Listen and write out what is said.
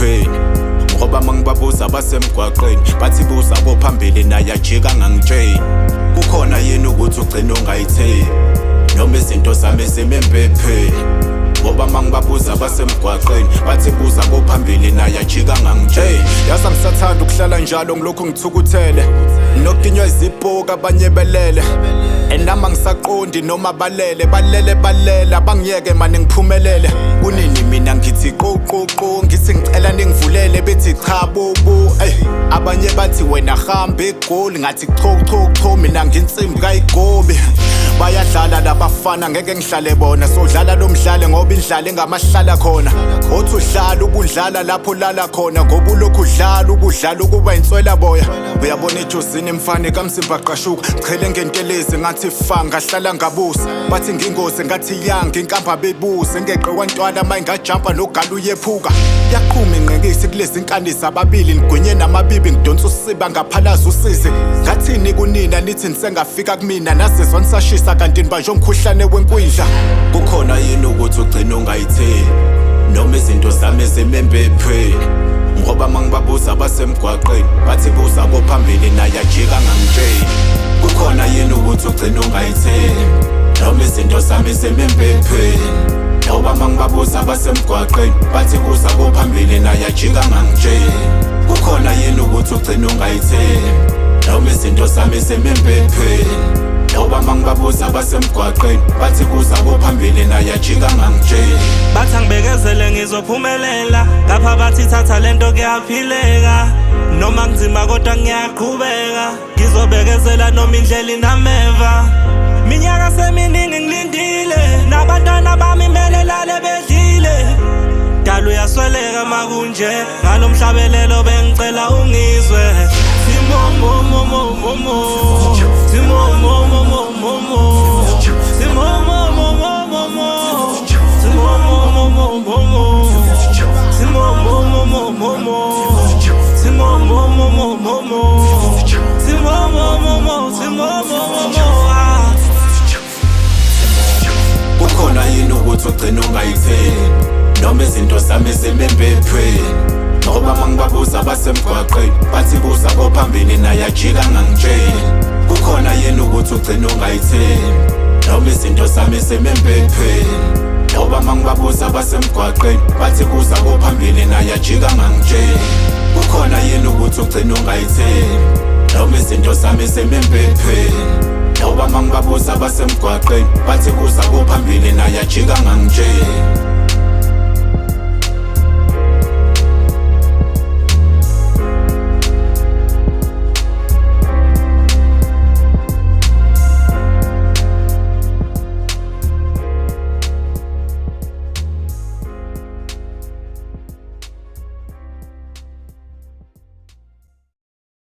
emphepheni. Ngoba mangibabuza basemgwaqeni, bathi buza kophambili naye ajika ngangitsheli. Kukhona yini ukuthi ugcine ungayitheli, noma izinto zami zime emphepheni? Ngoba mangibabuza basemgwaqeni, bathi buza kophambili naye ajika ngangitsheli. Yazi angisathanda ukuhlala njalo ngilokhu ngithukuthele, nokukinywa izipoki abanye belele. Enama ngisaqondi noma balele, balele balele, abangiyeke mane ngiphumelele. Kunini mina ngithi qo qo qo, ngithi ngicela ningivulele, bethi cha bo bo. Ey, abanye bathi wena hamba eGoli, ngathi cho cho cho, mina nginsimbi kayigobi. Bayadlala labafana, ngeke ngihlale bona, sodlala lo mdlalo ngoba indlala engamahlala khona. Othi udlala ubudlala lapho lala khona, ngoba ulokhu udlala ubudlala ukuba inswela boya. Uyabona ejozini mfane kamzimba qashuka, chele ngentelezi ngathi fa ngahlala ngabusa. Bathi ngingozi ngathi yang inkamba bebuze, ngeqe kwantwala mayingajampa nogalo uyephuka. Yaqhuma ingqekisi kulezi nkani zababili, nigwinye namabibi ngidonsa usiba ngaphalaza usizi. Ngathini kunina nithi nisengafika kumina, nasizwa nisashisa kanti nibanjwe umkhuhlane wenkwindla. Kukhona yini ukuthi ugcine ungayitheli, noma izinto zami zime emphepheni? Ngoba mangibabuza basemgwaqeni, bathi buza kophambili naye ajika ngangitsheli. Kukhona yini ukuthi ugcine ungayitheli, noma izinto zami zime emphepheni? Ngoba mangibabuza basemgwaqeni, bathi buza kophambili naye ajika ngangitsheli. Kukhona yini ukuthi ugcine ungayitheli, noma izinto zami zime emphepheni? Ngoba mangibabuza basemgwaqeni, bathi buza kophambili naye ajika ngangitsheli. Bathi angibekezele ngizophumelela, ngapha bathi thatha lento kuyaphileka. Noma kunzima kodwa ngiyaqhubeka, ngizobekezela noma indlela inameva. Minyaka seminingi ngilindile, nabantwana bami mele lale bedlile. Dalo uyasweleka makunje, ngalo mhlabelelo bengicela ungizwe. Simo mo mo mo mo mo, simo mo mo mo mo mo, simo mo mo mo mo mo, simo mo mo mo mo mo, simo mo mo mo mo mo, simo mo mo mo mo mo, simo mo mo mo, simo mo mo mo. Kukhona yini ukuthi ugcine ungayitheli, noma izinto zami zime emphepheni? Ngoba mangibabuza basemgwaqeni, bathi buza kophambili naye ajika ngangitsheli. Kukhona yini ukuthi ugcine ungayitheli, noma izinto zami zime emphepheni? Ngoba mangibabuza basemgwaqeni, bathi buza kophambili naye ajika ngangitsheli. Kukhona yini ukuthi ugcine ungayitheli, noma izinto zami zime emphepheni? Ngoba mangibabuza basemgwaqeni, bathi buza kophambili naye ajika ngangitsheli.